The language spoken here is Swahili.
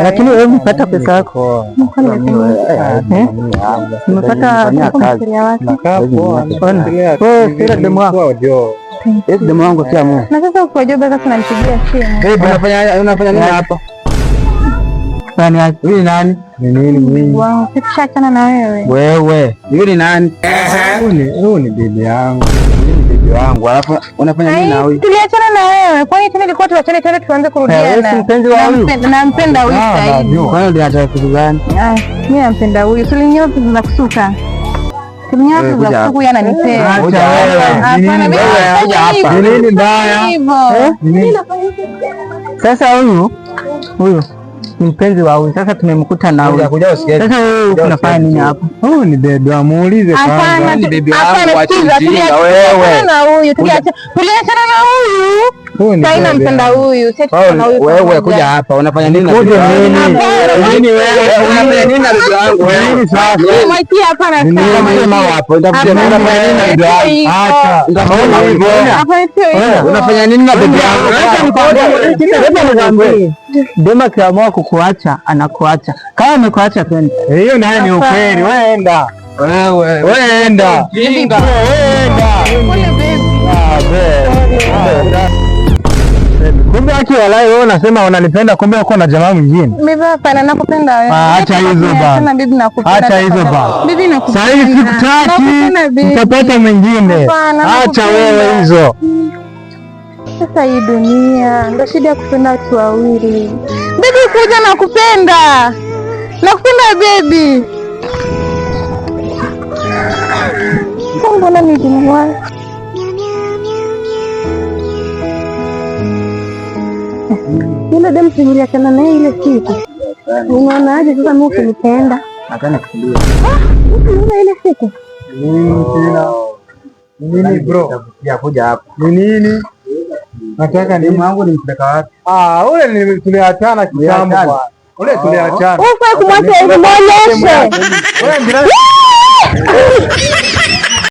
Lakini wewe umepata pesa yako. Umepata wewe demu wako. Demu wangu si amu. Na sasa uko job sasa unanipigia simu. Babe, unafanya nini hapa? Nani? Huyu ni nani? Ni nini mimi? Wow, sikushachana na wewe. Wewe, huyu ni nani? Huyu ni bibi yangu. Huyu ni bibi wangu. Alafu unafanya nini na huyu? Tuliachana na wewe. Kwani tena ilikuwa tuachane tena tuanze kurudiana? Mpenzi wa huyu. Nampenda huyu zaidi. Kwani uliacha kitu gani? Ah, mimi nampenda huyu. Tulinyoa pesa za kusuka. Tulinyoa pesa za kusuka, huyu ananipenda. Hapana, mimi Ni nini mbaya? Hivyo. Sasa huyu huyu ni mpenzi wa huyu. Sasa tumemkuta na huyu. Sasa wewe unafanya nini hapa? Huyu ni bebi, amuulize kwanza. Hapana, Ni bibi wangu, hapana, acha sikiza, ujinga tuliachana wewe. na huyu, tuliachana na huyu. Huyu ni Sasa bibi nampenda yangu. huyu, si ati na huyu. Wewe pamoja. kuja hapa unafanya nini na Nikuje bibi wangu? nini? Nini wewe? Unafanya nini na bibi wangu wewe? Nini sasa? Mwaitia hapana Nitafutie mawe hapo. Nitafutie mawe. Unafanya nini na bibi wangu? Acha. Nitafutie mawe hivyo. Hapana, sio hivyo. Unafanya nini na bibi yangu? Acha nikwambie. Hebu nikwambie. Dema akiamua kukuacha anakuacha. Kama amekuacha twende. Hiyo naye ni ukweli. Wewe enda. Wewe. Wewe enda. Jinga. Wewe enda. Pole baby. Ah, babe. Kumbe aki walai wewe unasema unanipenda, kumbe uko na jamaa mwingine. Mimi hapana, nakupenda wewe. Ah, acha hizo bana. Sana bibi, nakupenda. Acha hizo bana. Bibi nakupenda. Sasa hivi sikutaki, Nakupenda bibi. nitapata mwingine. Hapana, Acha nakupenda. wewe hizo. Sasa hii dunia ndo shida ya kupenda watu wawili. Bibi kuja, nakupenda. Nakupenda baby. Mbona nilimwa? Yule demu tuliachana naye ile siku. Unaonaje sasa mimi ukinipenda? Nataka kukimbia. Unaona ile siku? Nini tena? Nini bro? Ya kuja hapa. Ni nini? Nataka nini? Demu wangu nimpeleka wapi? Ah, ule ni tuliachana kitambo Tuliachana. bwana. Ule tuliachana. Ufai kumwacha hivi, muonyeshe. Wewe ndio